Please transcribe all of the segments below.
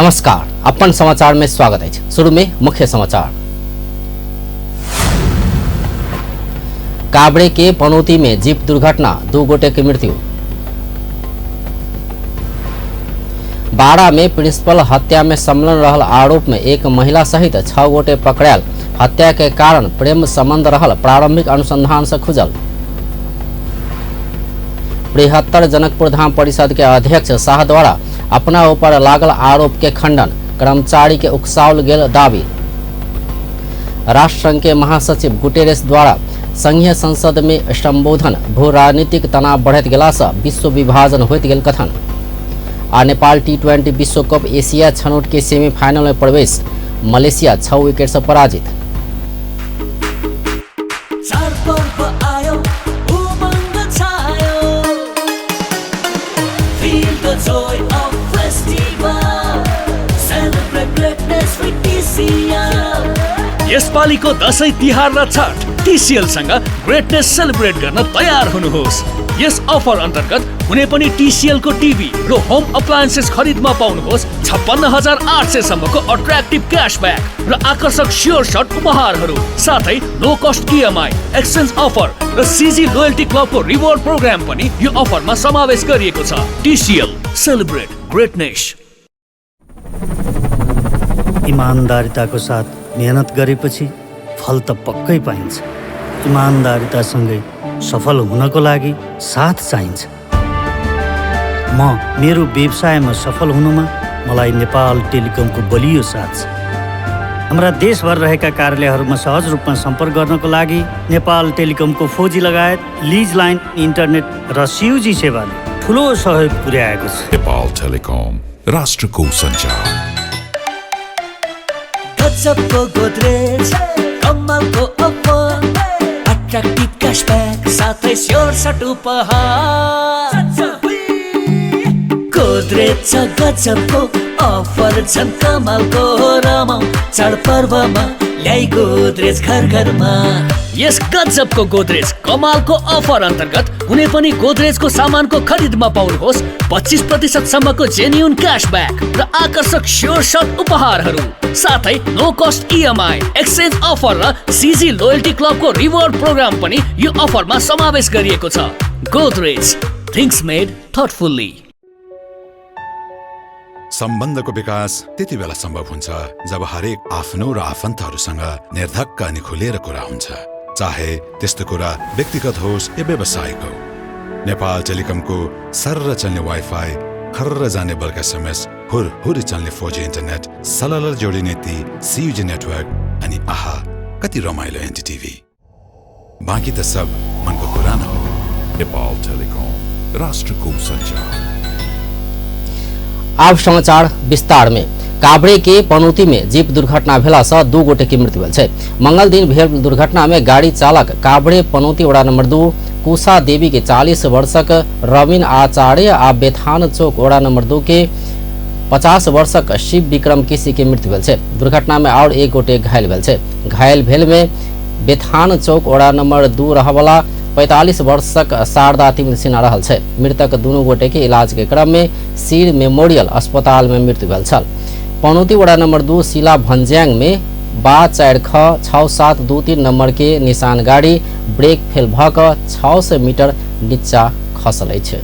नमस्कार, अपन समाचार में स्वागत है। शुरू में मुख्य समाचार। काभ्रे के पनौती में जीप दुर्घटना, 2 गोटे की मृत्यु। बारा में प्रिंसिपल हत्या में संलग्न रहल आरोप में एक महिला सहित 6 गोटे पकड़ायल। हत्या के कारण प्रेम संबंध रहल प्रारंभिक अनुसंधान से खुजल। बृहत्तर जनकपुर धाम परिषद के अध्यक्ष शाह द्वारा अपना ऊपर लागल आरोप के खंडन, कर्मचारी के उकसावल गेल दावी। राष्ट्र संघ के महासचिव गुटेरेस द्वारा संघीय संसद में संबोधन, भू राजनीतिक तनाव बढ़ैत गेला से विश्व विभाजन होइत गेल कथन। आ नेपाल T20 विश्व कप एशिया छनौट के सेमीफाइनल में प्रवेश, मलेशिया 6 विकेट से पराजित। यसपालिको दसैँ तिहार र छठ टिसिएल सँग ग्रेटनेस सेलिब्रेट गर्न तयार हुनुहोस्। यस अफर अन्तर्गत कुनै पनि टिसिएल को टिभी र होम अप्लायन्सेस खरिदमा पाउनुहोस् 56,800 सम्मको अट्र्याक्टिभ क्यासब्याक र आकर्षक स्योर सर्ट उपहारहरू, साथै no cost EMI, exchange offer र सिजी लोयल्टी क्लबको रिवार्ड प्रोग्राम पनि यो अफरमा समावेश गरिएको छ। TCL, celebrate greatness. इमान्दारिताको साथ मेहनत गरेपछि फल त पक्कै पाइन्छ। इमान्दारितासँगै सफल हुनको लागि साथ चाहिन्छ। म मेरो व्यवसायमा सफल हुनुमा मलाई नेपाल टेलिकमको बलियो साथ छ। हाम्रा देशभर रहेका कार्यालयहरूमा सहज रूपमा सम्पर्क गर्नको लागि नेपाल टेलिकमको 4G लगायत लिज लाइन इन्टरनेट र CUG सेवाले ठुलो सहयोग पुर्याएको छ। नेपाल टेलिकम, राष्ट्रको सञ्चार। गजबको गोदरेज, कमालको अफर, अट्र्याक्टिभ क्याशब्याक, साथै स्योर सर्ट उपहार। गोदरेज छ गजबको अफर, छन् कमालको, रमाउ चाडपर्वमा ल्याइ गोदरेज घर घरमा। यस गजबको गोदरेज कमालको अफर अन्तर्गत कुनै पनि गोदरेजको सामानको खरिदमा पाउनुहोस् 25% सम्मको जेन्युन क्यासब्याक र आकर्षक स्योर सर्ट उपहारहरू, साथै no cost EMI, exchange offer र सिजी लोयल्टी क्लबको रिवार्ड प्रोग्राम पनि यो अफरमा समावेश गरिएको छ। Godrej, things made thoughtfully. सम्बन्धको विकास त्यति बेला सम्भव हुन्छ जब हरेक आफ्नो र आफन्तहरूसँग निर्धक्क अनि खुलेर कुरा हुन्छ, चाहे त्यस्तो कुरा व्यक्तिगत होस् या व्यावसायिक हो। नेपाल टेलिकमको सर्र चल्ने वाइफाई, खर्र जाने बल्क एसएमएस, हुर हुरी चल्ने 4G internet, सलल जोडिने ती सियुजी नेटवर्क अनि आहा कति रमाइलो एनटिटिभी। बाँकी त सब मनको कुरा न हो। नेपाल टेलिकम, राष्ट्रको सञ्चार। आब समाचार विस्तार में। काभ्रे के पनौती में जीप दुर्घटना भेला से 2 गोटे के मृत्यु भेल छै। मंगल दिन भेल दुर्घटना में गाड़ी चालक काभ्रे पनौती वडा नंबर 2 कुशा देवी के 40 वर्षक रविन आचार्य आ बेथान चौक वडा नंबर 2 के 50 वर्षक शिव विक्रम केसी के मृत्यु भेल छै। दुर्घटना में और 1 गोटे घायल भेल छै। घायल भेल में बेथान चौक वडा नंबर 2 रहवाला 45 वर्षक शारदा तिमिल सिन्हा रहल छै। मृतक दुनू गोटे के इलाज के क्रम में सीर मेमोरियल अस्पताल में मृत्यु भेल छल। पनौती वडा नंबर 2 शिला भन्ज्याङ में बा 4 ख 6 7 2 3 नंबर के निशान गाड़ी ब्रेक फेल भ क 600 मीटर नीचा खसल अछि।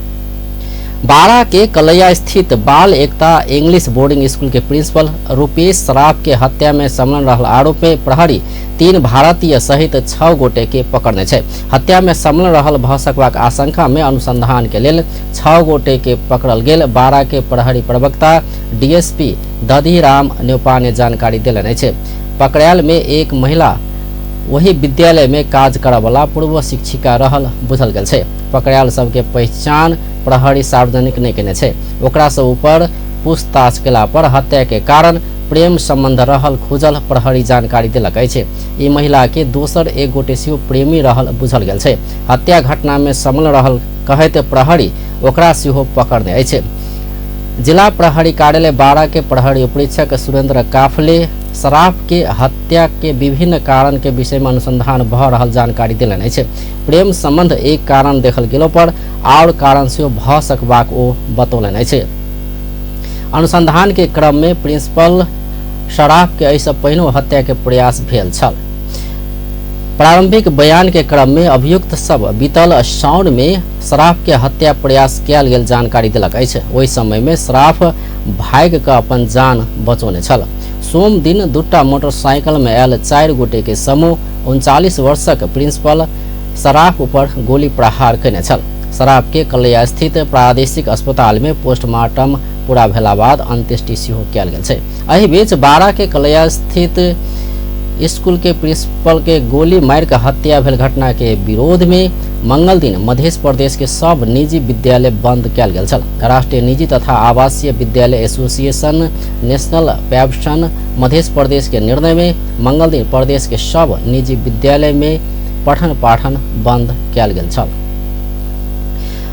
बारा के कलैया स्थित बाल एकता इंग्लिश बोर्डिंग स्कूल के प्रिंसिपल रूपेश सराफ के हत्या में संलग्न रहल आरोप में प्रहरी 3 भारतीय सहित 6 गोटे के पकड़ने छै। हत्या में संलग्न रहल भ सकबाक आशंका में अनुसंधान के लेल 6 गोटे के पकड़ल गेल बारा के प्रहरी प्रवक्ता डीएसपी दधिराम न्यौपा ने जानकारी देलनि अछि। पकड़ायल में एक महिला वही विद्यालय में काज करऽवला पूर्व शिक्षिका रहल बुझल गेल छै। पकड़ायल सबके पहचान प्रहरी सार्वजनिक नहि केने छै। ओकरा सब ऊपर पूछताछ केला पर हत्या के कारण प्रेम संबंध रहल खुजल प्रहरी जानकारी देलक अछि। ई महिला के दोसर एक गोटे सेहो प्रेमी रहल बुझल गेल छै। हत्या घटना में संलग्न रहल कहैत प्रहरी ओकरा सेहो पकड़ने अछि। जिला प्रहरी कार्यालय बारा के प्रहरी उपरीक्षक सुरेंद्र काफले सराफ के हत्या के विभिन्न कारण के विषय में अनुसंधान भ रहल जानकारी देलनि अछि। प्रेम संबंध एक कारण देखल गेलो पर और कारण सेहो भ सकबाक ओ बतौलनि अछि। अनुसंधान के क्रम में प्रिंसिपल शराफ के एहिसँ पहिनो हत्या के प्रयास भेल छल। प्रारंभिक बयान के क्रम में अभियुक्त सब बीतल साउन में शराफ के हत्या प्रयास कयल गेल जानकारी देलक अछि। ओहि समय में शराफ भागि कऽ अपन जान बचौने छल। सोम दिन दूटा मोटरसाइकिल में आयल 4 गोटे के समूह 39 वर्षक प्रिंसिपल शराफ ऊपर गोली प्रहार कयने छल। शराफ के कलैया स्थित प्रादेशिक अस्पताल में पोस्टमार्टम पूरा भेला बाद अंत्येष्टि सेहो कयल गेल छै। एहि बीच बारा के कलैया स्थित स्कूल के प्रिंसिपल के गोली मारि कऽ हत्या भेल घटना के विरोध में मंगल दिन मध्य प्रदेश के सब निजी विद्यालय बंद कयल गेल छल। राष्ट्रीय निजी तथा आवासीय विद्यालय एसोसिएशन नेशनल पैप्सन मध्य प्रदेश के निर्णय में मंगल दिन प्रदेश के सब निजी विद्यालय में पठन पाठन बंद कयल गेल छल।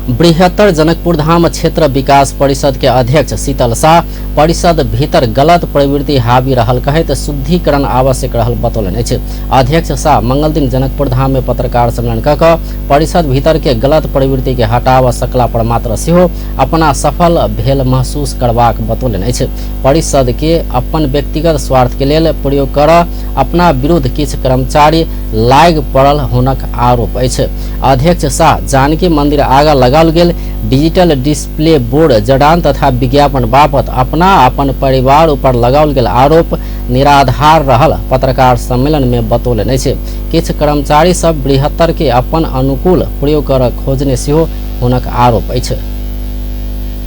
बृहत्तर जनकपुर धाम क्षेत्र विकास परिषद के अध्यक्ष शीतल शाह परिषद भीतर गलत प्रवृत्ति हावी रहल कहैत शुद्धिकरण आवश्यक रहल बतौलनि अछि। अध्यक्ष शाह मंगल दिन जनकपुर धाम में पत्रकार सम्मेलन कऽ कऽ परिषद भीतर के गलत प्रवृत्ति के हटाव सकला पर मात्र सेहो अपना सफल भेल महसूस करबाक बतौलनि अछि। परिषद के अपन व्यक्तिगत स्वार्थ के लेल प्रयोग कर अपना विरुद्ध किछु कर्मचारी लागि पड़ल हुनक आरोप अछि। अध्यक्ष शाह जानकी मंदिर आगा लगाओल गेल डिजिटल डिस्प्ले बोर्ड जडान तथा विज्ञापन बापत अपना अपन परिवार ऊपर लगाओल गेल आरोप निराधार रहल पत्रकार सम्मेलन में बतौलनि अछि। किछु कर्मचारी सब बृहत्तर के अपन अनुकूल प्रयोग कर खोजने सेहो हुनक आरोप अछि।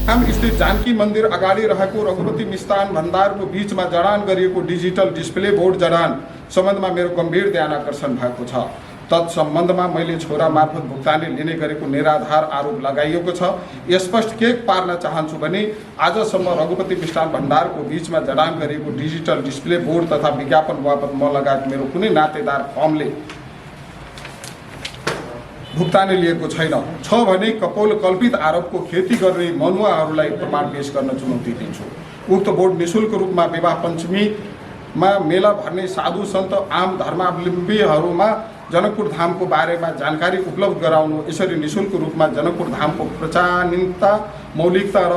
धाम स्थित जानकी मंदिर अगाडि रहेको रघुपति मिष्ठान भण्डारको बीचमा जडान गरिएको डिजिटल डिस्प्ले बोर्ड जडान सम्बन्धमा मेरो गम्भीर ध्यान आकर्षण भएको छ। तत्सम्बन्धमा मैले छोरा मार्फत भुक्तानी लिने गरेको निराधार आरोप लगाइएको छ। स्पष्ट के पार्न चाहन्छु भने आजसम्म रघुपति मिष्ठान भण्डारको बीचमा जडान गरिएको डिजिटल डिस्प्ले बोर्ड तथा विज्ञापन बापत म लगायत मेरो कुनै नातेदार फर्मले भुक्तानी लिएको छैन छ भने कपोल कल्पित आरोपको खेती गर्ने मनुवाहरूलाई प्रमाण पेश गर्न चुनौती दिन्छु। उक्त बोर्ड निशुल्क रूपमा विवाह पञ्चमीमा मेला भर्ने साधु सन्त आम धर्मावलम्बीहरूमा जनकपुर धामको बारेमा जानकारी उपलब्ध गराउनु, यसरी निशुल्क रूपमा जनकपुर धामको प्राचीनता, मौलिकता र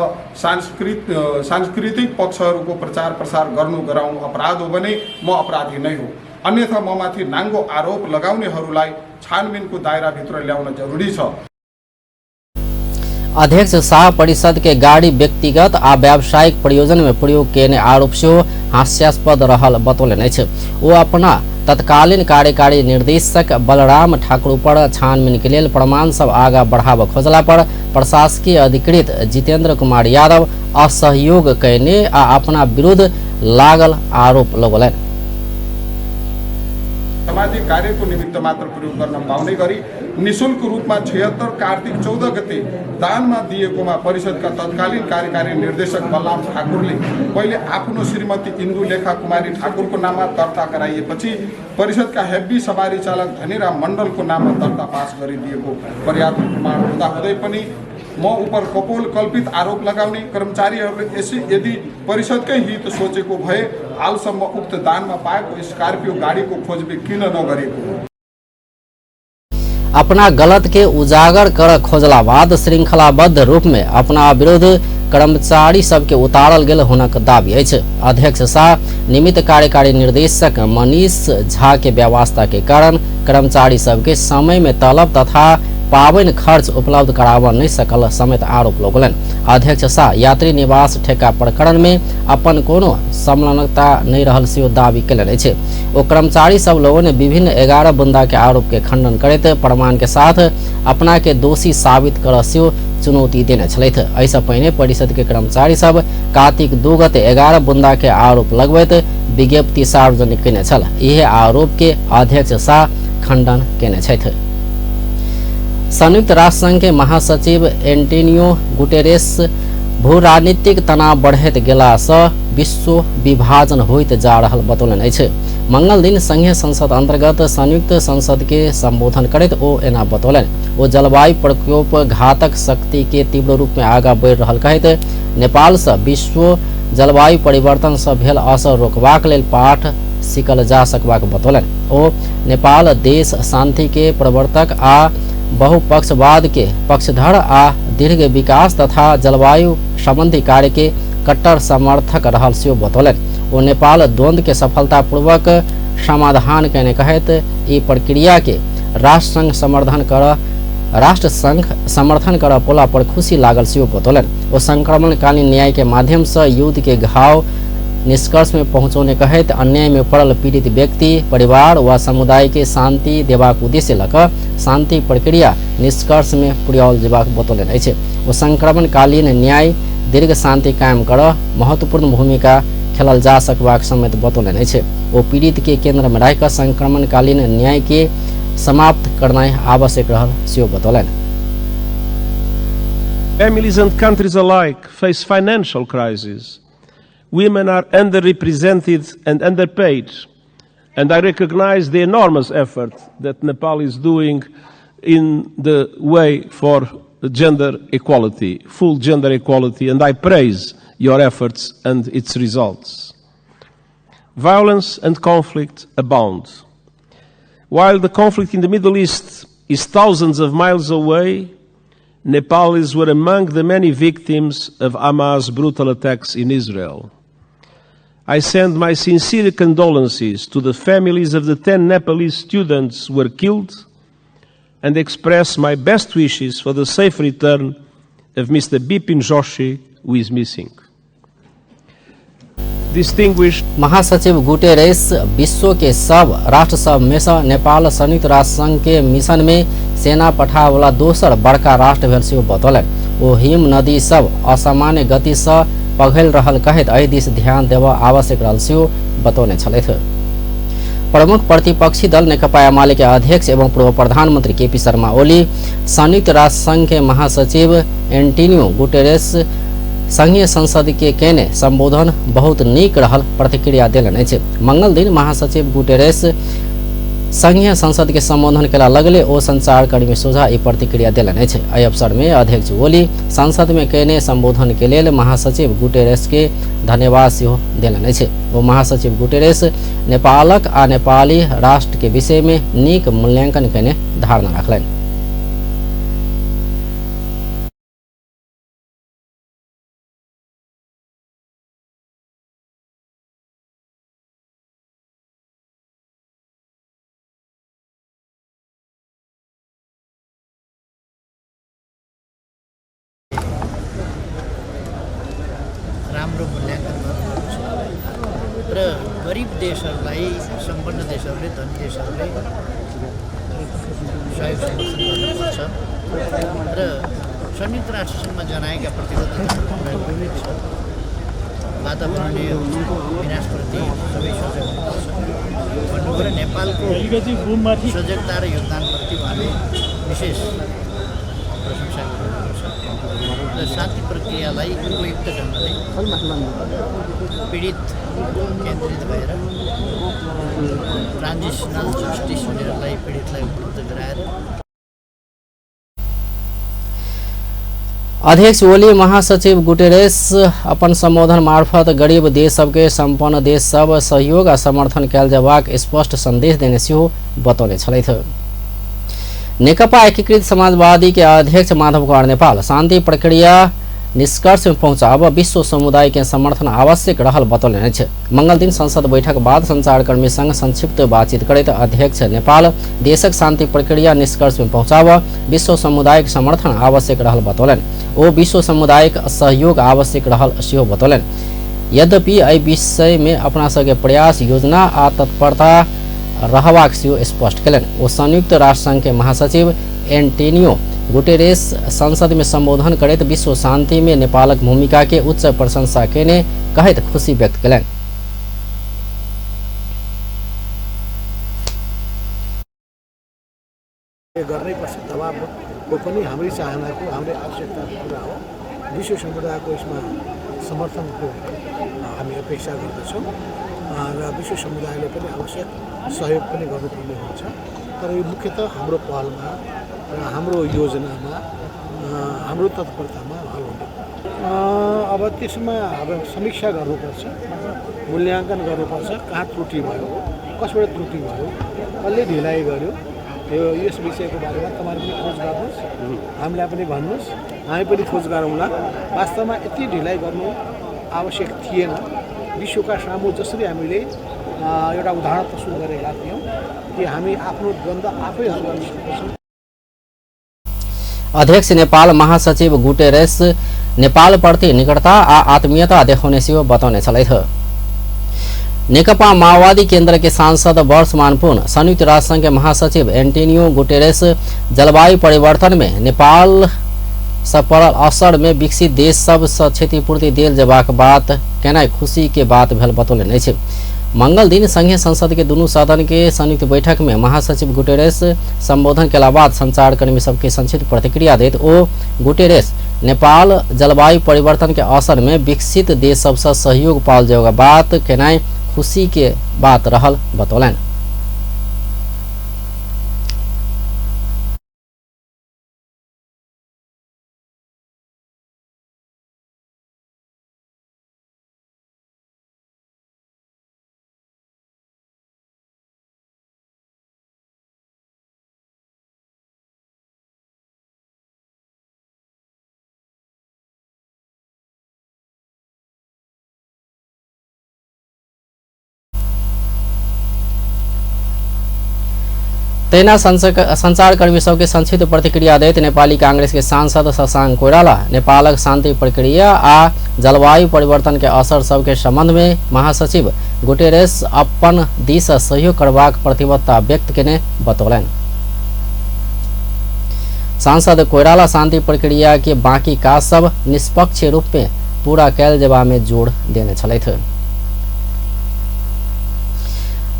सांस्कृतिक पक्षहरूको प्रचार प्रसार गर्नु गराउनु अपराध हो भने म अपराधी नै हो। अन्यथा ममाथि नाङ्गो आरोप लगाउनेहरूलाई छानबिनको दायराभित्र ल्याउन जरुरी छ। अध्यक्ष शाह परिषद के गाड़ी व्यक्तिगत आ व्यावसायिक प्रयोजन में प्रयोग केने आरोप सेहो हास्यास्पद रहल बतौलनि अछि। ओ अपना तत्कालीन कार्यकारी निर्देशक बलराम ठाकुर पर छानबीन के लेल प्रमाण सब आगा बढ़ाबऽ खोजला पर प्रशासकीय अधिकृत जितेंद्र कुमार यादव असहयोग कयने आ अपना विरुद्ध लागल आरोप लगौलनि। सामाजिक कार्यको निमित्त मात्र प्रयोग गर्न पाउने गरी निशुल्क रूपमा 76 कार्तिक 14 गते दानमा दिएकोमा परिषदका तत्कालीन कार्यकारी निर्देशक बलराम ठाकुरले पहिले आफ्नो श्रीमती इन्दु लेखा कुमारी ठाकुरको नाममा दर्ता गराइएपछि परिषदका हेभी सवारी चालक धनीराम मण्डलको नाममा दर्ता पास गरिदिएको पर्याप्त प्रमाण हुँदाहुँदै पनि म उपर कपोल कल्पित आरोप लगाउने कर्मचारीहरूले यसै यदि परिषदकै हित सोचेको भए हालसम्म उक्त दानमा पाएको स्कॉर्पियो गाडीको खोजबीन किन नगरेको हो? अपना गलत के उजागर कर खोजला बाद श्रृंखलाबद्ध रूप में अपना विरुद्ध कर्मचारी सबके उतारल गेल हुनक दावी अछि। अध्यक्ष शाह निमित्त कार्यकारी निर्देशक मनीष झा के व्यवस्था के कारण कर्मचारी सबके समय में तलब तथा पाबनि खर्च उपलब्ध कराबऽ नहि सकल समेत आरोप लगौलनि। अध्यक्ष शाह यात्री निवास ठेका प्रकरण में अपन कोनो संलग्नता नहि रहल सेहो दावी कयलनि अछि। ओ कर्मचारी सब लोगों विभिन्न 11 बुंदा के आरोप के खंडन करैत प्रमाण के साथ अपना के दोषी साबित करऽ सेहो चुनौती देने छलथि। एहिसँ पहिने परिषद के कर्मचारी सब कार्तिक 2 गते 11 बुंदा के आरोप लगबैत विज्ञप्ति सार्वजनिक कयने छल। इहे आरोप के अध्यक्ष शाह खंडन कयने छथि। संयुक्त राष्ट्र संघ के महासचिव एंटोनियो गुटेरेस भू राजनीतिक तनाव बढ़ैत गेलासँ विश्व विभाजन होइत जा रहल बतौलनि अछि। मंगल दिन संघीय संसद अंतर्गत संयुक्त संसद के संबोधन करैत ओ एना बतौलनि। ओ जलवायु प्रकोप घातक शक्ति के तीव्र रूप में आगा बढ़ि रहल कहैत नेपालसँ विश्व जलवायु परिवर्तनसँ भेल असर रोकबाक लेल पाठ सीखल जा सकबाक बतौलनि। ओ नेपाल देश शांति के प्रवर्तक आ बहुपक्षवाद के पक्षधर आ दीर्घ विकास तथा जलवायु संबंधी कार्य के कट्टर समर्थक रहल सेहो बतौलनि। ओ नेपाल द्वंद्व के सफलतापूर्वक समाधान केने कहैत ई प्रक्रिया के राष्ट्रसंघ समर्थन कर पोला पर खुशी लागल सेहो बतौलनि। ओ संक्रमणकालीन न्याय के माध्यम से युद्ध के घाव निष्कर्ष में पहुँचौने कहैत अन्याय में पड़ल पीड़ित व्यक्ति, परिवार व समुदाय के शांति देबाक उद्देश्य लऽ कऽ शांति प्रक्रिया निष्कर्ष में पुराओल जेबाक बतौलनि अछि। ओ संक्रमणकालीन न्याय दीर्घ शांति कायम कर महत्वपूर्ण भूमिका खेलल जा सकबाक समेत बतौलनि अछि। ओ पीड़ित के केंद्र में राखि कऽ संक्रमणकालीन न्याय के समाप्त करनाइ आवश्यक रहल सेहो बतौलनि। Families and countries alike face financial crisis. Women are underrepresented and underpaid, and I recognize the enormous effort that Nepal is doing in the way for gender equality, full gender equality, and I praise your efforts and its results. Violence and conflict abound. While the conflict in the Middle East is thousands of miles away, Nepalis were among the many victims of Hamas' brutal attacks in Israel. I send my sincere condolences to the families of the 10 Nepalese students who were killed and express my best wishes for the safe return of Mr. Bipin Joshi, who is missing. Distinguished महासचिव Guterres विश्व के सब राष्ट्र सब में से नेपाल संयुक्त राष्ट्र संघ के मिशन में सेना पठावला दोसर बड़का राष्ट्र भेल सेहो बतौलनि। ओ हिम नदी सब असामान्य गति से पघैल रहल कहैत एहि दिस ध्यान देबऽ आवश्यक रहल सेहो बतौने छलथि। प्रमुख प्रतिपक्षी दल नेकपा एमाले के अध्यक्ष एवं पूर्व प्रधानमंत्री केपी शर्मा ओली संयुक्त राष्ट्र संघ के महासचिव एंटोनियो गुटेरेस संघीय संसद के केने संबोधन बहुत नीक रहल प्रतिक्रिया देलनि अछि। मंगल दिन महासचिव गुटेरेस संघीय संसद के संबोधन केला लगले ओ संचारकर्मी सोझा ई प्रतिक्रिया देलनि अछि। एहि अवसर में अध्यक्ष ओली संसद में केने संबोधन के लेल महासचिव गुटेरेस के धन्यवाद सेहो देलनि अछि। ओ महासचिव गुटेरेस नेपालक आ नेपाली राष्ट्र के विषय में नीक मूल्यांकन केने धारणा रखलनि। राम्रो मूल्याङ्कन गर्नुपर्छ र गरिब देशहरूलाई सम्पन्न देशहरूले, धनी देशहरूले सहयोग समर्थन गर्नुपर्छ र संयुक्त राष्ट्रसङ्घमा जनाएका प्रतिबद्धताहरू पुरा गर्नुपर्छ। वातावरणीय विनाशप्रति सबै सजग हुनुपर्छ भन्नु पऱ्यो। नेपालको सजगता र योगदानप्रति उहाँले विशेष प्रशंसा गर्नुपर्छ र शान्ति प्रक्रियालाई उपयुक्त ढङ्गले पीडित केन्द्रित भएर ट्रान्जिसनल जस्टिस उनीहरूलाई पीडितलाई उपलब्ध गराएर। अध्यक्ष ओली महासचिव गुटेरेस अपन संबोधन मार्फत गरीब देश सबके सम्पन्न देश सब सहयोग आ समर्थन कयल जेबाक स्पष्ट संदेश देने सेहो बतौने छलथि। नेकपा एकीकृत समाजवादी के अध्यक्ष माधव कुमार नेपाल शांति प्रक्रिया निष्कर्ष में पहुंचाब विश्व समुदाय के समर्थन आवश्यक रहल बतौलनि अछि। मंगल दिन संसद बैठक बाद संचारकर्मी संग संक्षिप्त बातचीत करैत अध्यक्ष नेपाल देशक शांति प्रक्रिया निष्कर्ष में पहुंचाब विश्व समुदायक समर्थन आवश्यक रहल बतौलनि। ओ विश्व समुदायक सहयोग आवश्यक रहल सेहो बतौलनि। यद्यपि एहि विषय में अपना सबके प्रयास, योजना आ तत्परता रहबाक सेहो स्पष्ट केलनि। ओ संयुक्त राष्ट्र संघ के महासचिव एंटोनियो गुटेरेस संसद में संबोधन करैत विश्व शांति में नेपालक भूमिका के उच्च प्रशंसा केने कहैत खुशी व्यक्त केलनि। गर्नै पर्छ, दबावको पनि हाम्रै चाहनाको, हाम्रै आवश्यकताको कुरा हो। विश्व समुदायको यसमा समर्थनको हामी अपेक्षा गर्दछौँ र विश्व समुदायले पनि आवश्यक सहयोग पनि गर्नुपर्ने हुन्छ। तर यो मुख्यतः हाम्रो पहलमा र हाम्रो योजनामा, हाम्रो तत्परतामा हल हुने। अब त्यसमा अब समीक्षा गर्नुपर्छ, मूल्याङ्कन गर्नुपर्छ, कहाँ त्रुटि भयो, कसबाट त्रुटि भयो, कसले ढिलाइ गर्यो, यो यस विषयको बारेमा तपाईँहरू पनि खोज गर्नुहोस्, हामीलाई पनि भन्नुहोस्, हामी पनि खोज गरौँला। वास्तवमा यति ढिलाइ गर्नु आवश्यक थिएन। विश्वका सामु जसरी हामीले एउटा उदाहरण प्रस्तुत गरेका थियौँ कि हामी आफ्नो द्वन्द्व आफै हल गर्न सक्दछौँ। अध्यक्ष नेपाल महासचिव गुटेरेस नेपालप्रति निकटता आ आत्मीयता देखाउने सेहो बतौने छलथि। नेकपा माओवादी केंद्र के सांसद वर्षमान पुन संयुक्त राष्ट्र संघ के महासचिव एंटोनियो गुटेरेस जलवायु परिवर्तन में नेपाल से पड़ल असर में विकसित देश सब से क्षतिपूर्ति देल जेबाक बात केनाइ खुशी के बात भेल बतौलनि अछि। मंगल दिन संघीय संसद के दुनू सदन के संयुक्त बैठक में महासचिव गुटेरेस संबोधन के बाद संचारकर्मी सबके संक्षिप्त प्रतिक्रिया दैत ओ गुटेरेस नेपाल जलवायु परिवर्तन के असर में विकसित देश सबसे सहयोग पाओल जेबाक बात केनाइ खुशी के बात रहल बतौलनि। तहिना संचारकर्मी सबके संक्षिप्त प्रतिक्रिया दैत नेपाली कांग्रेस के सांसद शशांक कोइराला नेपालक शांति प्रक्रिया आ जलवायु परिवर्तन के असर सबके संबंध में महासचिव गुटेरेस अपन दिस सहयोग करबाक प्रतिबद्धता व्यक्त केने बतौलनि। सांसद कोइराला शांति प्रक्रिया के बाकी काज सब निष्पक्ष रूप में पूरा कैल जेबा में जोड़ देने छलथि।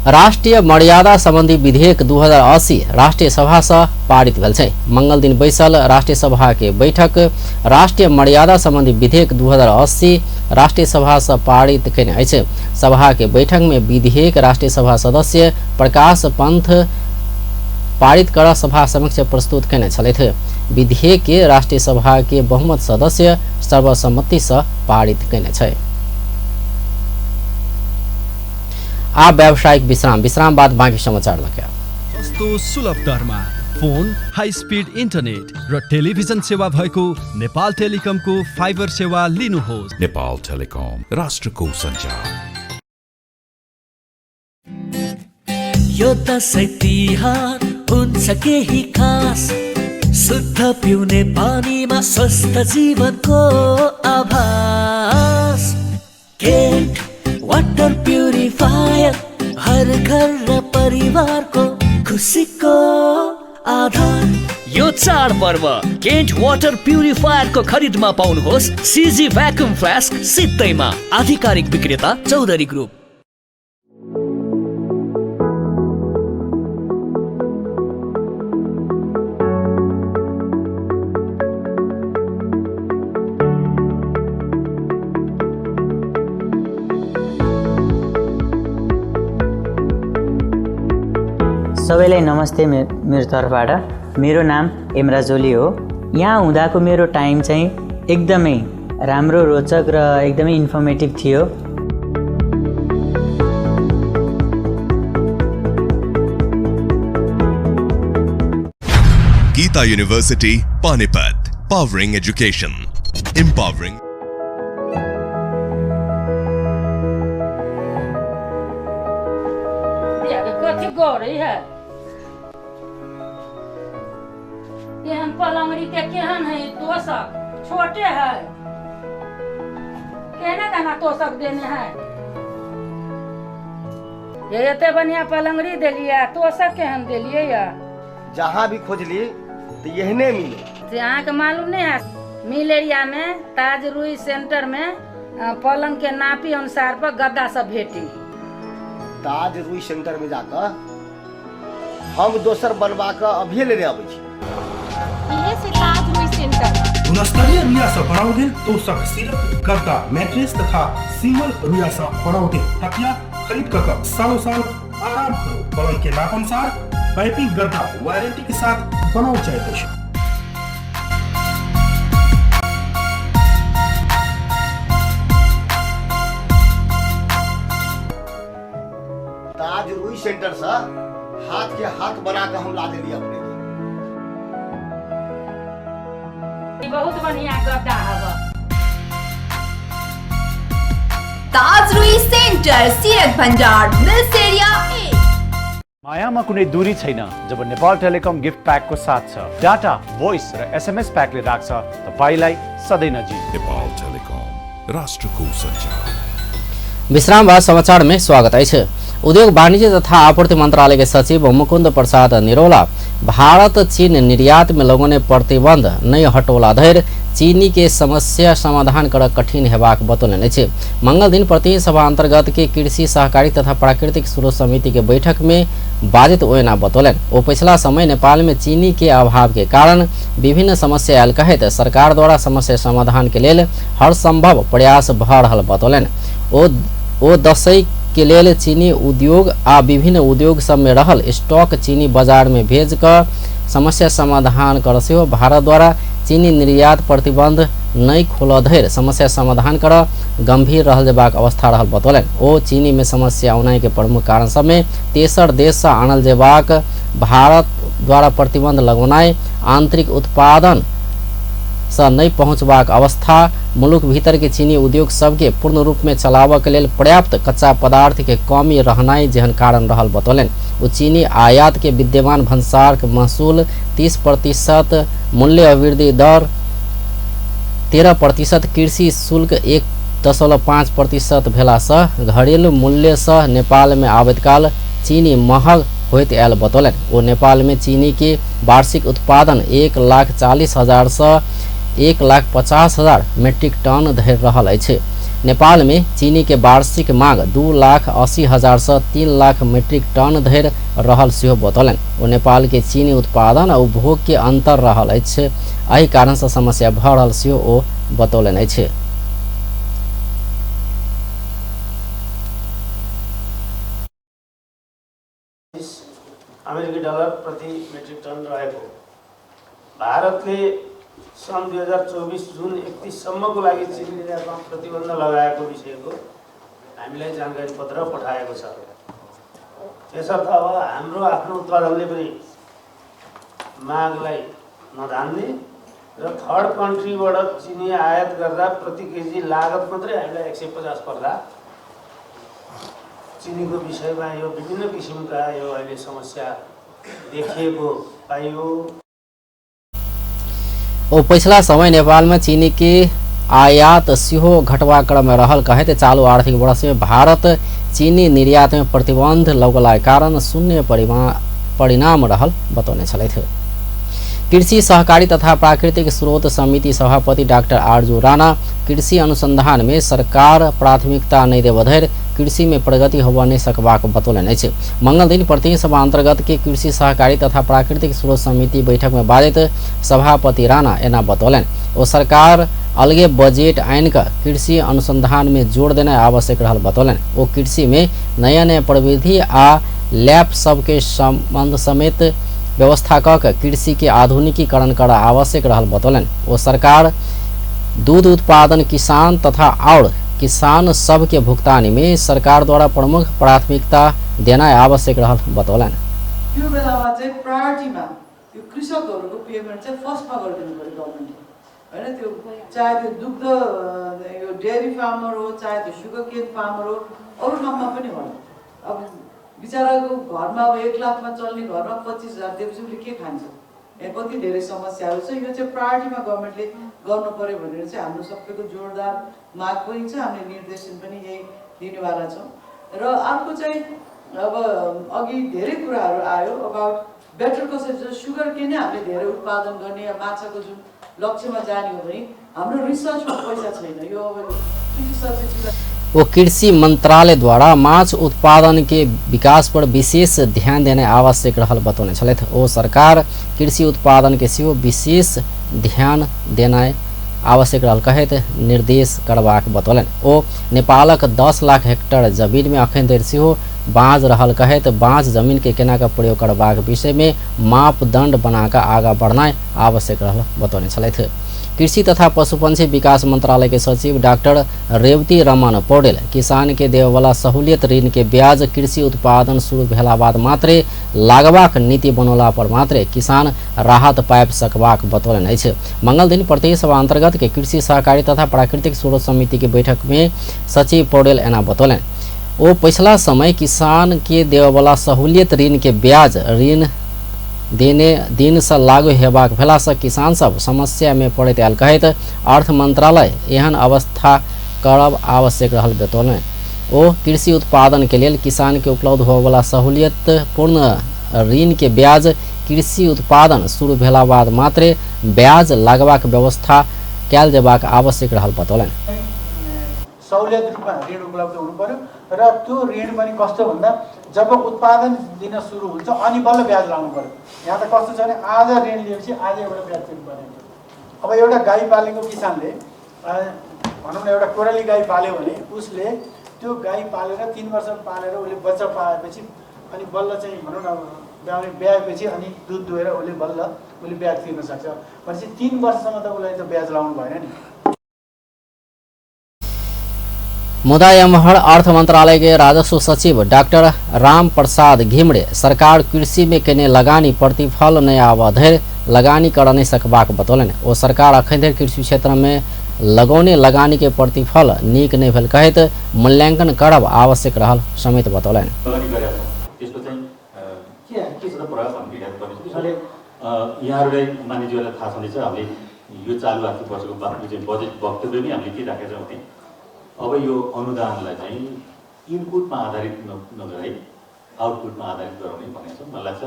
राष्ट्रिय मर्यादा संबंधी विधेयक 2080 राष्ट्रिय सभा से पारित भेल छै। मंगल दिन बैसल राष्ट्रिय सभा के बैठक राष्ट्रिय मर्यादा संबंधी विधेयक 2080 राष्ट्रिय सभा से पारित केने अछि। सभा के बैठक में विधेयक राष्ट्रिय सभा सदस्य प्रकाश पंथ पारित कर सभा समक्ष प्रस्तुत केने छलथि। विधेयक के राष्ट्रिय सभा के बहुमत सदस्य सर्वसम्मति से पारित केने छै। आ व्यावसायिक विश्राम, विश्राम बाद बाँकी समाचार लगे। सस्तो सुलभ दरमा फोन, हाई स्पिड इन्टरनेट र टेलिभिजन सेवा भएको नेपाल टेलिकमको फाइबर सेवा लिनुहोस्। नेपाल टेलिकम, राष्ट्रको सञ्चार। यो दसैँ तिहार हुन्छ केही खास, शुद्ध पिउने पानीमा स्वस्थ जीवनको आभास। केन्ट वाटर प्युरिफायर हर घर र परिवारको खुसीको आधार। यो चाडपर्व केन्ट वाटर प्युरिफायरको खरिदमा पाउनुहोस् सिजी भ्याक्युम फ्लास्क सित्तैमा। आधिकारिक विक्रेता चौधरी ग्रुप। सबैलाई नमस्ते मेरो तर्फबाट। मेरो नाम हेमराज जोली हो। यहाँ हुँदाको मेरो टाइम चाहिँ एकदमै राम्रो, रोचक र एकदमै इन्फर्मेटिभ थियो। Gita University, Panipat, powering education, empowering. कथी है केहन पलंगड़ी के केहन है तोशक छोटे है, केहने दाना तोशक देने है। ये एते बढ़िया पलंगड़ी देलिए, तोशक केहन देलिए। या जहाँ भी खोजली तो यहने मिले। से अहाँ के मालूम नहीं है, मिल एरिया में ताज रुई सेंटर में पलंग के नापी अनुसार पर गद्दा सब भेटी। ताज रुई सेंटर में जाकर हम दोसर बनवा के अभी लेने आबै छी। इहे से ताज रुई सेंटर। गुणस्तरीय रुइया से बनाओल गेल तोशक, सिरक, गद्दा, मैट्रेस तथा सिमल रुइया से बनाओल गेल तकिया खरीद कर सालों साल आराम करू। पलंग के नाप अनुसार पाइपिंग गद्दा वारंटी के साथ बनाओल जाइत अछि। ताज रुई सेंटर से हाथ के हाथ बना के हम ला देली अपने के। बहुत बढ़िया गद्दा हवा। Taj Rui centre, Sirak Bhandar, mills area 1। मायामा कुनै दूरी छैन जब नेपाल टेलिकम गिफ्ट प्याकको साथ छ। डाटा, भोइस र एसएमएस प्याकले राख्छ तपाईलाई सधैँ नजिक। नेपाल टेलिकम, राष्ट्रको सञ्चार। विश्राम बाद समाचार में स्वागत अछि। उद्योग वाणिज्य तथा आपूर्ति मंत्रालय के सचिव मुकुंद प्रसाद निरौला भारत चीन निर्यात में लगौने प्रतिबंध नहीं हटौला धरि चीनी के समस्या समाधान कर कठिन हेबाक बतौलनि अछि। मंगल दिन प्रतिनिधि सभा अंतर्गत के कृषि सहकारी तथा प्राकृतिक स्रोत समिति के बैठक में बाजित ओना बतौलनि। ओ पिछला समय नेपाल में चीनी के अभाव के कारण विभिन्न समस्या आयल कहैत सरकार द्वारा समस्या समाधान के लेल हर संभव प्रयास भऽ रहल बतौलनि। ओ दसैँ के लेल चीनी उद्योग आ विभिन्न उद्योग सब में रहल स्टॉक चीनी बाजार में भेज कऽ समस्या समाधान कर सेहो भारत द्वारा चीनी निर्यात प्रतिबंध नहीं खोलऽ धरि समस्या समाधान कर गंभीर रहल जेबाक अवस्था रहल बतौलनि। ओ चीनी में समस्या औनाइ के प्रमुख कारण सब में तेसर देश से आनल जेबाक भारत द्वारा प्रतिबंध लगौनाइ, आंतरिक उत्पादन से नहीं पहुँचबाक अवस्था, मुल्क भीतर के चीनी उद्योग सबके पूर्ण रूप में चलाबऽ के लेल पर्याप्त कच्चा पदार्थ के कमी रहनाइ जेहन कारण रहल बतौलनि। ओ चीनी आयात के विद्यमान भंसार के महसूल 30% मूल्य अभिवृद्धि दर 13%, कृषि शुल्क 1.5% भेलासँ घरेलू मूल्य से नेपाल में आबैत काल चीनी महग होइत आयल बतौलनि। ओ नेपाल में चीनी के वार्षिक उत्पादन 1,40,000 से 1,50,000 मीट्रिक टन धरि रहल अछि। नेपाल में चीनी के वार्षिक मांग 2,80,000 से 3 लाख मीट्रिक टन धरि रहल सेहो बतौलनि। ओ नेपाल के चीनी उत्पादन आ उपभोग के अंतर रहल अछि, एहि कारण से समस्या भऽ रहल सेहो ओ बतौलनि अछि। अमेरिकी डलर प्रति मेट्रिक टन रहेको भारतले सन् 2024 जुन 31 सम्मको लागि चिनी निर्यातमा प्रतिबन्ध लगाएको विषयको हामीलाई जानकारी पत्र पठाएको छ। त्यसर्थ अब हाम्रो आफ्नो उत्पादनले पनि मागलाई नधान्ने र थर्ड कन्ट्रीबाट चिनी आयात गर्दा प्रति केजी लागत मात्रै हामीलाई 150 पर्दा चिनीको विषयमा यो विभिन्न किसिमका यो अहिले समस्या देखिएको पाइयो। ओ पिछला समय नेपाल में चीनी के आयात सेहो घटवा क्रम में रहल कहैत चालू आर्थिक वर्ष में भारत चीनी निर्यात में प्रतिबंध लगला कारण शून्य परिणाम रहल बतौने छलथि। कृषि सहकारी तथा प्राकृतिक स्रोत समिति सभापति डाक्टर आरजू राणा कृषि अनुसंधान में सरकार प्राथमिकता नहीं देबऽ धरि कृषि में प्रगति होबऽ नहीं सकबाक बतौलनि अछि। मंगल दिन प्रतिनिधि सभा अंतर्गत के कृषि सहकारी तथा प्राकृतिक स्रोत समिति बैठक में बाजैत सभापति राणा एना बतौलनि। ओ सरकार अलगे बजट आनि कऽ कृषि अनुसंधान में जोर देनाइ आवश्यक रहल बतौलनि। ओ कृषि में नया नया प्रविधि आ लैब सबके संबंध समेत व्यवस्था कऽ के कृषि के आधुनिकीकरण कर आवश्यक रहल बतौलनि। ओ सरकार दूध उत्पादन किसान तथा और किसान सब के भुगतानी में सरकार द्वारा प्रमुख प्राथमिकता देना आवश्यक रहल बतौलनि। यो बेलामा चाहिँ प्रायोरिटीमा यो कृषकहरुको पेमेन्ट चाहिँ फर्स्टमा गरिदिनु पर्यो गभर्नमेन्टले, हैन? त्यो चाहे त्यो दुग्ध यो डेयरी फार्मर हो, चाहे त्यो सुगर केन फार्मर हो, अरू ठाउँमा पनि होला। अब बिचराको घरमा अब 1 लाखमा चल्ने घरमा 25,000 दिएपछि उसले के खान्छ? यहाँ कति धेरै समस्याहरू छ। यो चाहिँ प्रायोरिटीमा गभर्नमेन्टले गर्नु पर्यो भनेर चाहिँ हाम्रो सबैको जोरदार माग पनि छ। हामीले निर्देशन पनि यही दिनेवाला छौँ। र अर्को चाहिँ अब अघि धेरै कुराहरू आयो अबाउट बेटर कसरी सुगर केन हामीले धेरै उत्पादन गर्ने या माछाको जुन लक्ष्यमा जाने हो भने हाम्रो रिसर्चमा पैसा छैन। यो अब कृषि सचिवलाई वो कृषि मंत्रालय द्वारा माछ उत्पादन के विकास पर विशेष ध्यान देना आवश्यक रहल बतौने छलथि। ओ सरकार कृषि उत्पादन के सेहो विशेष ध्यान देना आवश्यक रहल कहैत निर्देश करबाक बतौलनि। ओ नेपालक 10 लाख हेक्टेयर जमीन में अखन धरि सेहो बाँझ रहल कहैत बाँझ जमीन के केना कऽ प्रयोग करबाक विषय में मापदंड बना कऽ आगाँ बढ़नाइ आवश्यक रहल बतौने छलथि। कृषि तथा पशुपक्षी विकास मंत्रालय के सचिव डाक्टर रेवती रमन पौडेल किसान के देववाला सहूलियत ऋण के ब्याज कृषि उत्पादन शुरू भेला बाद मात्रे लागबाक नीति बनौला पर मात्रे किसान राहत पाबि सकबाक बतौलनि अछि। मंगल दिन प्रदेश सभा अंतर्गत के कृषि सहकारी तथा प्राकृतिक स्रोत समिति के बैठक में सचिव पौडेल एना बतौलनि। ओ पिछला समय किसान के देववाला सहूलियत ऋण के ब्याज ऋण देने दिन से लागू हेबाक भेला से किसान सब समस्या में पड़ैत आयल कहैत अर्थ मंत्रालय एहन अवस्था करब आवश्यक रहल बतौलनि। ओ कृषि उत्पादन के लेल किसान के उपलब्ध होबयवला सहूलियत पूर्ण ऋण के ब्याज कृषि उत्पादन शुरू भेला बाद मात्रे ब्याज लगबाक व्यवस्था कयल जेबाक आवश्यक रहल बतौलनि। सहुलियत रूपमा ऋण उपलब्ध हुनु पर्यो र त्यो ऋण पनि कस्तो भन्दा जब उत्पादन दिन सुरु हुन्छ अनि बल्ल ब्याज लाउनु पर्यो। यहाँ त कस्तो छ भने आज ऋण लिएपछि आज एउटा ब्याज तिर्नुपर्ने हुन्छ। अब एउटा गाई पालेको किसानले भनौँ न एउटा कोराली गाई पाल्यो भने उसले त्यो गाई पालेर 3 वर्ष पालेर उसले बच्चा पाएपछि अनि बल्ल चाहिँ भनौँ न ब्याएपछि अनि दुध दुहेर उसले बल्ल उसले ब्याज तिर्न सक्छ। भनेपछि 3 वर्षसम्म त उसलाई त ब्याज लाउनु भएन नि। मुदा एम्हर अर्थ मंत्रालय के राजस्व सचिव डॉक्टर राम प्रसाद घिमरे सरकार कृषि में केने लगानी प्रतिफल नहि आबऽ धरि लगानी कर नहि सकबाक बतौलनि। ओ सरकार अखन धरि कृषि क्षेत्र में लगौने लगानी के प्रतिफल नीक नहि भेल कहैत मूल्यांकन करब आवश्यक रहल समेत बतौलनि। अब यो अनुदानलाई चाहिँ इनपुटमा आधारित नगराई आउटपुटमा आधारित गराउने भनेको छ। मलाई लाग्छ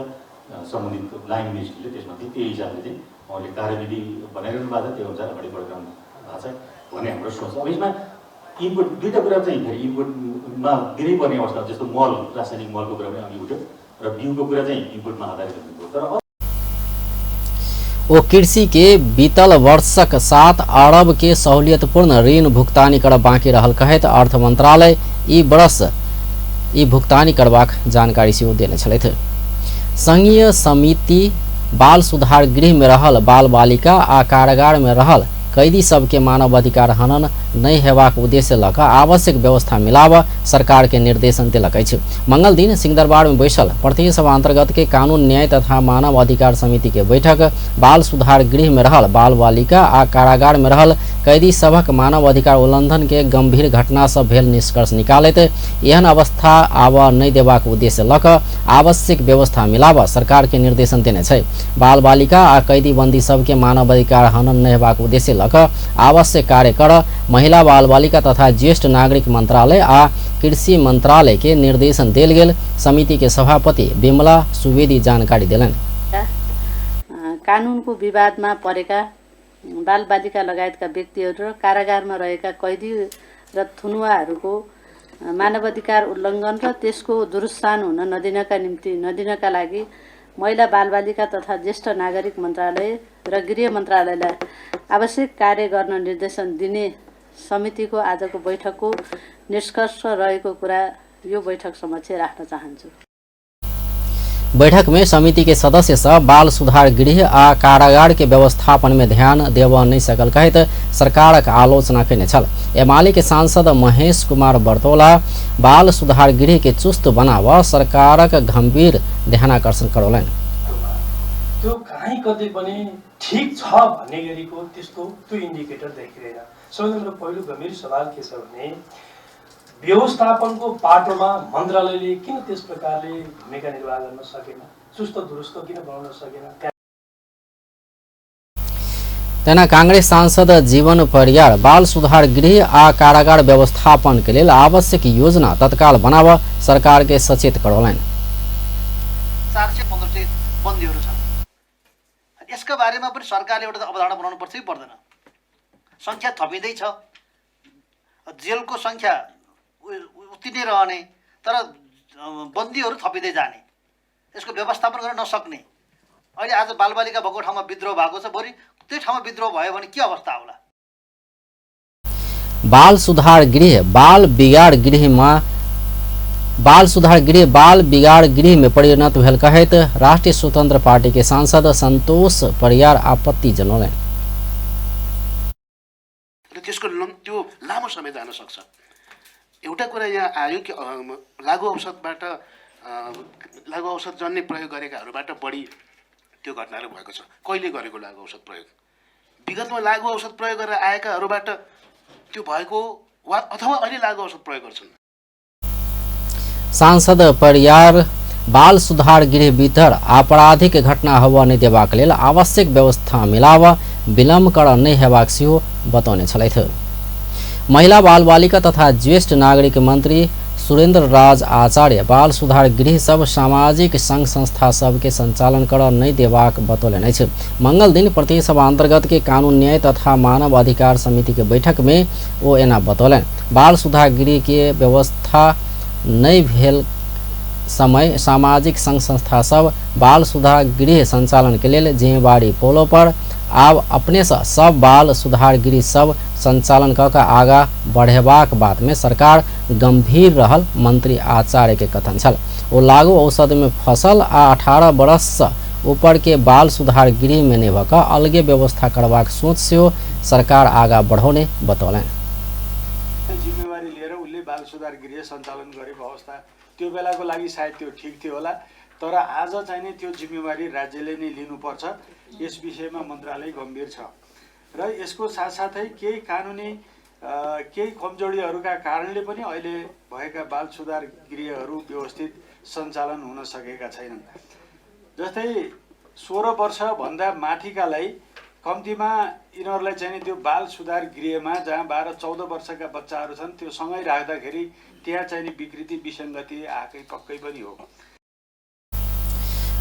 सम्बन्धित लाइन मिनिस्ट्रीले त्यसमा चाहिँ त्यही हिसाबले चाहिँ उहाँले कार्यविधि बनाइरहनु भएको छ, त्यो अनुसार अगाडि बढाइरहनु भएको छ भन्ने हाम्रो सोच। अब यसमा इनपुट दुईवटा कुरा चाहिँ फेरि इनपुटमा दिनैपर्ने अवस्था, जस्तो मल रासायनिक मलको कुरा पनि अघि उठ्यो र बिउको कुरा चाहिँ इनपुटमा आधारित हुनु। तर ओ कृषि के बीतल वर्षक 7 अरब के सहूलियतपूर्ण ऋण भुगतानी करब बाँकी रहल कहैत अर्थ मंत्रालय ई वर्ष ई भुगतानी करबाक जानकारी सेहो देने छलथि। संघीय समिति बाल सुधार गृह में रहल बाल बालिका आ कारागार में रहल कैदी सबके मानवाधिकार हनन नहि हेबाक उद्देश्य लऽ कऽ आवश्यक व्यवस्था मिलाब सरकार के निर्देशन देलक अछि। मंगल दिन सिंहदरबार में बैसल प्रदेश सभा अंतर्गत के कानून न्याय तथा मानव अधिकार समिति के बैठक बाल सुधार गृह में रहल बाल बालिका आ कारागार में रहल कैदी सभक मानव अधिकार उल्लंघन के गंभीर घटना सब भेल निष्कर्ष निकालैत एहन अवस्था आबऽ नहि देबाक उद्देश्य लऽ कऽ आवश्यक व्यवस्था मिलाब सरकार के निर्देशन देने छै। बाल बालिका आ कैदी बंदी सबके मानव अधिकार हनन नहि हेबाक उद्देश्य लऽ कऽ आवश्यक कार्य कर महिला बाल बालिका तथा ज्येष्ठ नागरिक मंत्रालय आ कृषि मंत्रालय के निर्देशन देल गेल समिति के सभापति विमला सुवेदी जानकारी देलनि। कानुनको विवादमा परेका बाल बालिका लगायतका व्यक्तिहरू र कारागारमा रहेका कैदी र थुनुवाहरूको मानवाधिकार उल्लङ्घन र त्यसको दुरुत्सान हुन नदिनका लागि महिला बालबालिका तथा ज्येष्ठ नागरिक मन्त्रालय र गृह मन्त्रालयलाई आवश्यक कार्य गर्न निर्देशन दिने समितिको आजको बैठकको निष्कर्ष रहेको कुरा यो बैठक समक्ष राख्न चाहन्छु। बैठक में समिति के सदस्य सब बाल सुधार गृह आ कारागार के व्यवस्थापन में ध्यान देव नहीं सकल कहैत सरकारक आलोचना केने छल। एमाले के सांसद महेश कुमार बर्तौला बाल सुधार गृह के चुस्त बनाव सरकारक गंभीर ध्यानाकर्षण करौलनि। त्यो कहीँ कतै पनि ठिक छ भन्ने गरीको त्यस्तो त्यो इन्डिकेटर देखिँदैन। सबैभन्दा पहिलो गम्भीर सवाल के छ भने व्यवस्थापनको पाटोमा मन्त्रालयले किन त्यस प्रकारले भूमिका निर्वाह गर्न सकेन, चुस्त दुरुस्त किन बनाउन सकेन? तेना कांग्रेस सांसद जीवन परियार बाल सुधार गृह आ कारागार व्यवस्थापन के लेल आवश्यक योजना तत्काल बनाव सरकार के सचेत करौलनि। 415 बन्दीहरू छन्, यसको बारेमा पनि सरकारले एउटा अवधारणा बनाउनु पर्छ कि पर्दैन? संख्या थपिँदैछ, जेलको संख्या उति नै रहने तर बन्दीहरू थपिँदै जाने, यसको व्यवस्थापन गर्न नसक्ने। अहिले आज बालबालिका भएको ठाउँमा विद्रोह भएको छ, भोलि त्यही ठाउँमा विद्रोह भयो भने के अवस्था होला? बाल सुधार गृह बाल बिगाड़ गृहमा बाल सुधार गृह बाल बिगाड़ गृह में परिणत भेल कहैत राष्ट्रीय स्वतंत्र पार्टी के सांसद संतोष परियार आपत्ति जनौलनि। त्यसको त्यो लामो समय जान सक्छ। एउटा कुरा यहाँ आयो कि लागु औषधबाट लागु औषध जन्य प्रयोग गरेकाहरूबाट बढी त्यो घटनाहरू भएको छ। कहिले गरेको लागु औषध प्रयोग? विगतमा लागु औषध प्रयोग गरेर आएकाहरूबाट त्यो भएको वा अथवा अहिले लागु औषध प्रयोग गर्छन्। सांसद परियार बाल सुधार गृह भीतर आपराधिक घटना होबय नहि देबाक लेल आवश्यक व्यवस्था मिलाव विलम्ब कर नहि हेबाक सेहो बतौने छलथि। महिला बाल बालिका तथा ज्येष्ठ नागरिक मंत्री सुरेंद्र राज आचार्य बाल सुधार गृह सब सामाजिक संघ संस्था सबके संचालन कर नहि देबाक बतौलनि अछि। मंगल दिन प्रदेश सभा अंतर्गत के कानून न्याय तथा मानव अधिकार समिति के बैठक में ओ एना बतौलनि। बाल सुधार गृह के व्यवस्था नहि भेल समय सामाजिक संघ संस्था सब बाल सुधार गृह संचालन के लेल जिम्मेवारी पौलो पर आब अपने से सब बाल सुधार गृह सब संचालन क आगा बढ़ेबाक बात में सरकार गंभीर रहल मंत्री आचार्य के कथन छल। ओ लागू औषध में फसल आ 18 वर्ष से ऊपर के बाल सुधार गृह में नहि भऽ कऽ अलगे व्यवस्था करबाक सोच सेहो सरकार आगा बढ़ौने बतौलनि। जिम्मेवारी लिएर उसले बाल सुधार गृह सञ्चालन गरेको अवस्था त्यो बेलाको लागि सायद त्यो ठिक थियो होला, तर आज चाहिँ नि त्यो जिम्मेवारी राज्यले नै लिनुपर्छ। यस विषयमा मन्त्रालय गम्भीर छ र यसको साथसाथै केही कानुनी केही कमजोरीहरूका कारणले पनि अहिले भएका बाल सुधार गृहहरू व्यवस्थित सञ्चालन हुन सकेका छैनन्। जस्तै 16 वर्षभन्दा माथिकालाई कम्तीमा यिनीहरूलाई चाहिँ त्यो बाल सुधार गृहमा जहाँ 12-14 वर्षका बच्चाहरू छन् त्यो सँगै राख्दाखेरि त्यहाँ चाहिँ विकृति विसङ्गति आएकै पक्कै पनि हो।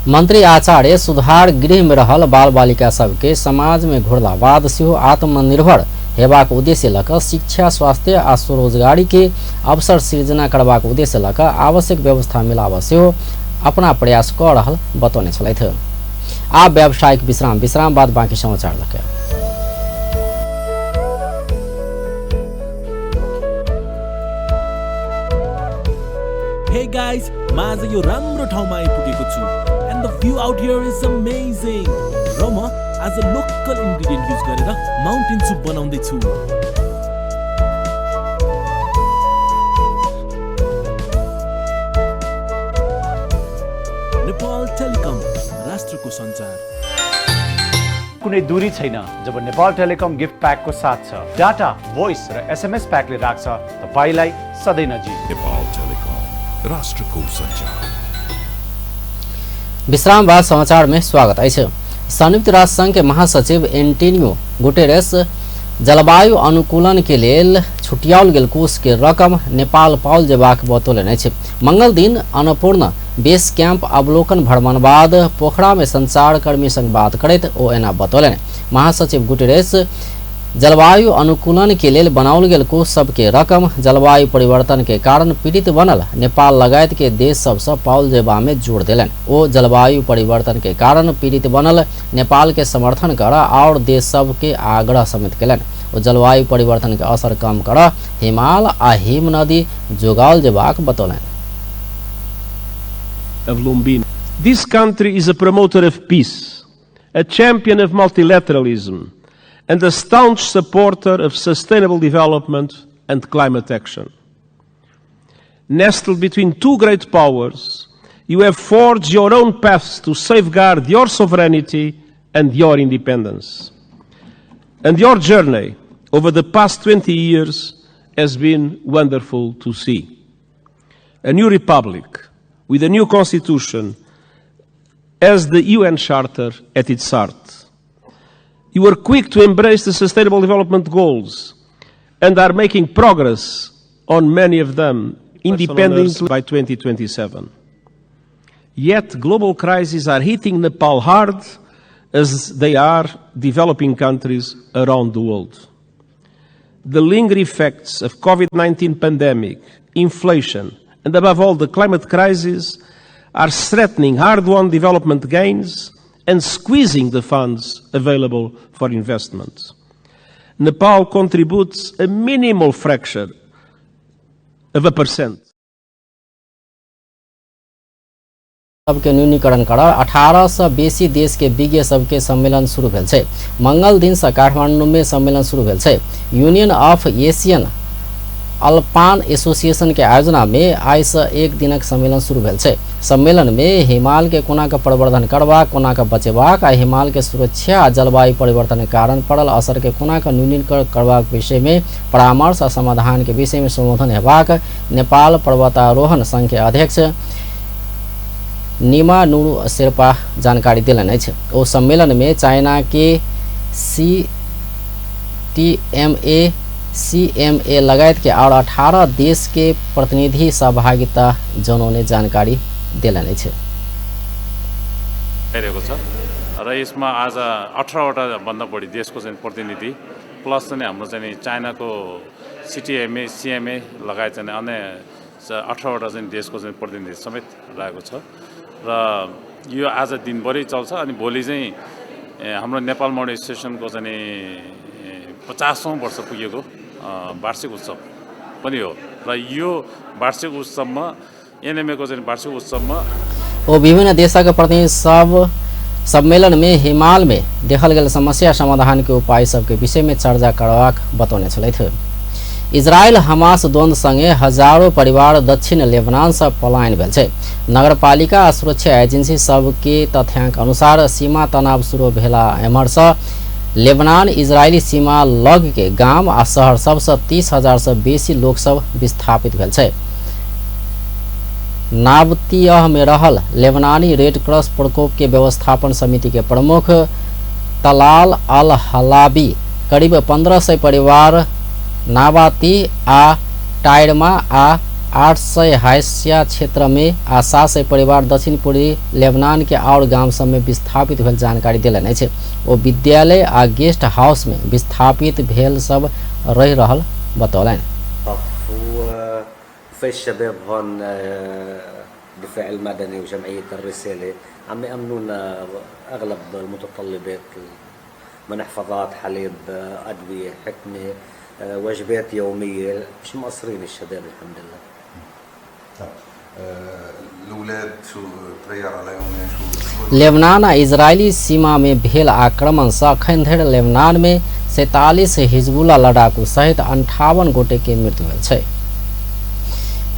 मंत्री आचार्य सुधार गृह में रहल बाल बालिका सबके समाज में घुरला बाद सेहो आत्मनिर्भर हेबाक उद्देश्य लऽ कऽ शिक्षा, स्वास्थ्य आ स्वरोजगारी के अवसर सृजना करबाक उद्देश्य लऽ कऽ आवश्यक व्यवस्था मिलाबऽ सेहो अपना प्रयास कऽ रहल बतौने छलथि। आब व्यावसायिक विश्राम, विश्राम बाद बाँकी समाचार लऽ कऽ। हे गाइस, म आज यो राम्रो ठाउँमा आइपुगेको छु and the view out here is amazing. र म आज लोकल इन्ग्रेडिएन्ट युज गरेर माउन्टेन सुप बनाउँदै छु। नेपाल टेलिकम, राष्ट्रको सञ्चार। कुनै दूरी छैन जब नेपाल टेलिकम गिफ्ट प्याकको साथ छ। डाटा, भोइस र एसएमएस प्याकले राख्छ तपाईलाई सधैँ नजिक। नेपाल टेलिकम, राष्ट्रको सञ्चार। विश्राम बाद समाचार में स्वागत अछि। संयुक्त राष्ट्र संघ के महासचिव एंटोनियो गुटेरेस जलवायु अनुकूलन के लेल छुटियाओल गेल कोष के रकम नेपाल पाओल जेबाक बतौलनि अछि। मंगल दिन अन्नपूर्ण बेस कैंप अवलोकन भ्रमण बाद पोखरा में संचारकर्मी संग बात करैत ओ एना बतौलनि। महासचिव गुटेरेस जलवायु अनुकूलन के लेल बनाओल गेल कोष सबके रकम जलवायु परिवर्तन के कारण पीड़ित बनल नेपाल लगायत के देश सबसँ पाओल जेबा में जोड़ देलनि। ओ जलवायु परिवर्तन के कारण पीड़ित बनल नेपाल के समर्थन कर और देश सबके आग्रह समेत केलनि। ओ जलवायु परिवर्तन के असर कम कर हिमाल आ हिम नदी जोगाओल जेबाक बतौलनि। This country is a promoter of peace, a champion of multilateralism, and a staunch supporter of sustainable development and climate action. Nestled between two great powers, you have forged your own paths to safeguard your sovereignty and your independence. And your journey over the past 20 years has been wonderful to see. A new republic with a new constitution has the UN Charter at its heart. You were quick to embrace the Sustainable Development Goals and are making progress on many of them independently by 2027. Yet global crises are hitting Nepal hard as they are developing countries around the world. The lingering effects of COVID-19 pandemic, inflation, and above all the climate crisis are threatening hard-won development gains and squeezing the funds available for investment. Nepal contributes a minimal fraction of a percent. सबके न्यूनीकरण करब 18 सँ बेसी देश के विज्ञ सबके सम्मेलन शुरू भेल छै। मंगल दिन से काठमांडू में सम्मेलन शुरू भेल छै। Union of Asian Alpine association के आयोजना में आइ से एक दिनक सम्मेलन शुरू भेल छै। सम्मेलन में हिमाल के कोना के प्रवर्धन करबाक, कोना के बचेबाक आ हिमाल के सुरक्षा आ जलवायु परिवर्तन के कारण पड़ल असर के कोना के न्यूनीकरण करबाक विषय में परामर्श आ समाधान के विषय में संबोधन हेबाक नेपाल पर्वतारोहण संघ के अध्यक्ष निमा नुरु शेर्पा जानकारी देलनि अछि। ओ सम्मेलन में चाइना के CTMA CMA लगायत के और 18 देश के प्रतिनिधि सहभागिता जनौने जानकारी देलनि अछि। भइरहेको छ र यसमा आज 18 वटा भन्दा बढी देशको चाहिँ प्रतिनिधि प्लस चाहिँ हाम्रो चाहिँ चाइनाको CTMA CMA लगायत चाहिँ अन्य 18 वटा चाहिँ देशको चाहिँ प्रतिनिधि समेत रहेको छ र यो आज दिनभरि चल्छ। अनि भोलि चाहिँ हाम्रो नेपाल माउन्टेन एसोसिएसनको चाहिँ 50औं वर्ष पुगेको वार्षिक उत्सव पनि हो र यो वार्षिक उत्सवमा एनएमए को चाहिँ वार्षिक उत्सवमा ओ विभिन्न देशक प्रतिनिधि सब सम्मेलन में हिमाल में देखल गेल समस्या समाधान के उपाय सबके विषय में चर्चा करबाक बतौने छलथि। इजरायल हमास द्वंद्व संगे हजारों परिवार दक्षिण लेबनान से पलायन भेल छै। नगरपालिका आ सुरक्षा एजेंसी सबके तथ्यांक अनुसार सीमा तनाव शुरू भेला एम्हर से लेबनान इजरायली सीमा लग के गाम आ शहर सबसँ 30,000 से बेसी लोक सब विस्थापित भेल छै। नाबतियह में रहल लेबनानी रेड क्रॉस प्रकोप के व्यवस्थापन समिति के प्रमुख तलाल अल हलाबी करीब 1500 परिवार नाबाती आ टायरमा आ 800 हाइसिया क्षेत्र में आ 700 परिवार दक्षिण पूर्वी लेबनान के और गाम सब में विस्थापित भेल जानकारी देलनि अछि। ओ विद्यालय आ गेस्ट हाउस में विस्थापित भेल सब रहि रहल बतौलनि। في الشباب هون الدفاع المدني وجمعية الرسالة عم يأمنونا أغلب المتطلبات من حفاظات، حليب، أدوية، حكمة، وجبات يومية، مش مقصرين الشباب الحمد لله. الأولاد شو تغير عليهم شو؟ लेबनान आ इजरायली सीमा में भेल आक्रमण से अखन धरि लेबनान में 47 हिजबुल्ला लड़ाकू सहित 58 गोटे के मृत्यु भेल छै।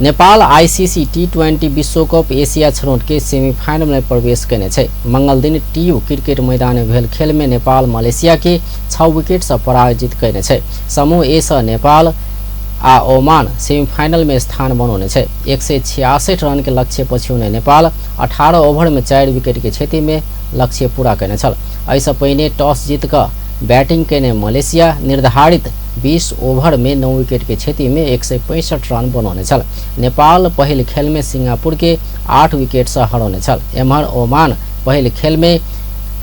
नेपाल आईसीसी T20 विश्वकप एशिया छनौट के सेमीफाइनल में प्रवेश केने छै। मंगल दिन टीयू क्रिकेट मैदान में भेल खेल में नेपाल मलेशिया के 6 विकेट से पराजित केने छै। समूह ए से नेपाल आ ओमान सेमीफाइनल में स्थान बनौने छै। 166 रन के लक्ष्य पछ्यौने नेपाल 18 ओभर में 4 विकेट के क्षति में लक्ष्य पूरा केने छल। एहिसँ पहिने टॉस जीत कऽ बैटिंग केने मलेशिया निर्धारित 20 ओभर में 9 विकेट के क्षति में 165 रन बनौने छल। नेपाल पहिल खेल में सिंगापुर के 8 विकेट से हरौने छल। एम्हर ओमान पहिल खेल में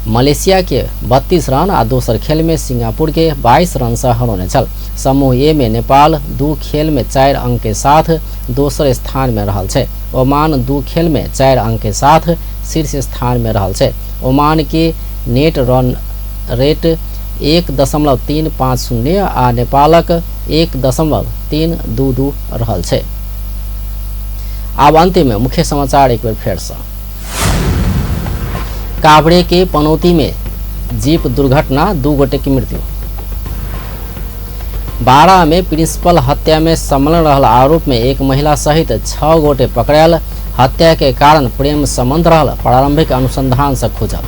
मलेशिया के 32 रन आ दोसर खेल में सिंगापुर के 22 रन से हरौने छल। समूह ए में नेपाल 2 खेल में 4 अंक के साथ दोसर स्थान में रहल छै। ओमान 2 खेल में 4 अंक के साथ शीर्ष स्थान में रहल छै। ओमान के नेट रन रेट 1.350 आ नेपालक 1.322 रहल छै। आब अंतिम में मुख्य समाचार एक बेर फेर से। काभ्रे के पनौती में जीप दुर्घटना, 2 गोटे की मृत्यु। बारा में प्रिंसिपल हत्या में संलग्न रहल आरोप में एक महिला सहित 6 गोटे पकड़ायल। हत्या के कारण प्रेम संबंध रहल प्रारंभिक अनुसंधान से खुजल।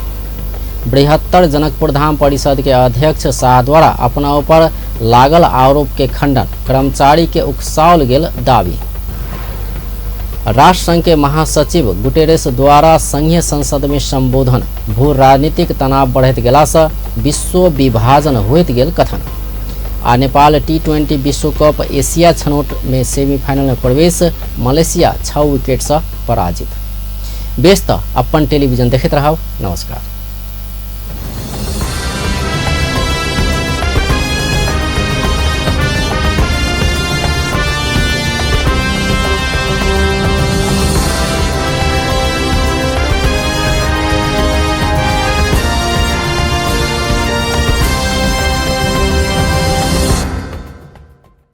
बृहत्तर जनकपुर धाम परिषद के अध्यक्ष शाह द्वारा अपना ऊपर लागल आरोप के खंडन, कर्मचारी के उकसाओल गेल दावी। राष्ट्र संघ के महासचिव गुटेरेस द्वारा संघीय संसद में संबोधन, भू राजनीतिक तनाव बढ़ैत गेला से विश्व विभाजन होइत गेल कथन। आ नेपाल T20 विश्व कप एशिया छनौट में सेमीफाइनल में प्रवेश, मलेशिया 6 विकेट से पराजित। बेस त अपन टेलीविजन देखैत रहब। नमस्कार।